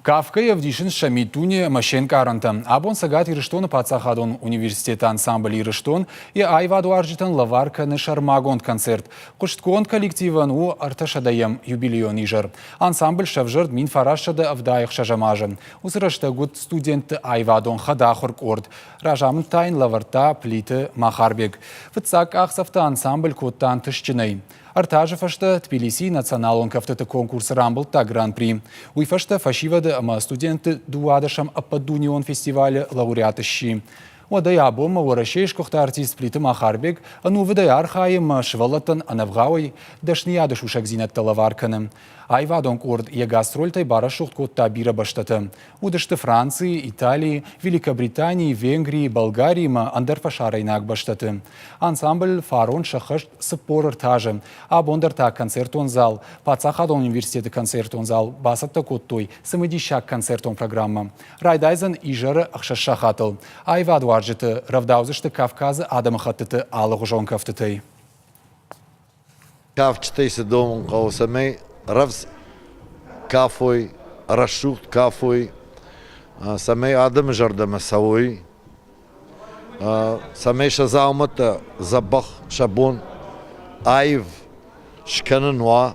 Кафгӕйӕ ӕвдисынц сӕ миддуне ӕмӕ се нкъарӕнтӕ. Абон Цӕгат Ирыстоны паддзахадон университеты ансамбль «Ирыстон» йӕ аивадуарзджытӕн лӕвар кӕны сӕрмагонд концерт. Хъуыстгонд коллективӕн у ӕртӕсӕдӕйӕм юбилейон изӕр. Ансамбль сӕвзӕрд 1976 азы. Уыцы рӕстӕг уыд студентты аивадон хӕдахуыр къорд. Разамынд та йын лӕвӕрдта Плиты Махарбег. Фыццаг къахдзӕфтӕ ансамбль кодта ӕнтыстджынӕй. Ӕртӕ азы фӕстӕ Тбилисийы националон кӕфтыты конкурсы рамбылдта гран-при. Уый фӕстӕ фӕсивӕды ӕмӕ студентты дыууадӕсӕм ӕппӕтдунеон фестивалы лауреат сси. Уӕдӕй абонмӕ Уӕрӕсейы сгуыхт артист Плиты Махарбег ӕнувыдӕй архайы ӕмӕ сывӕллӕттӕн ӕнӕвгъауӕй дӕсныйады сусӕгдзинӕдтӕ лӕвар кӕны. Аивадон къорд йӕ гастрольтӕй барӕсугъд кодта бирӕ бӕстӕтӕ. Уыдысты Францийы, Италийы, Великобританийы, Венгрийы, Болгарийы ӕмӕ ӕндӕр фӕсарӕйнаг бӕстӕты. Ансамбль фарон сӕххӕст 43 азы. Абон дӕр та концертон зал, Паддзахадон университеты концертон зал бацӕттӕ кодтой цымыдисаг концертон программӕ. Райдайдзӕн изӕры ӕхсӕз сахатыл. Аивадуарзджыты рӕвдаудзысты Кавказы адӕмыхӕттыты алыгъуызон кӕфтытӕй. Кафджытӕй цы домын хъӕуы, цӕмӕй рӕвдз кафой, рӕсугъд кафой, цӕмӕй адӕмы зӕрдӕмӕ цӕуой, цӕмӕй сӕ дзаумӕттӕ дзӕбӕх, сӕ бон аив скӕнын уа.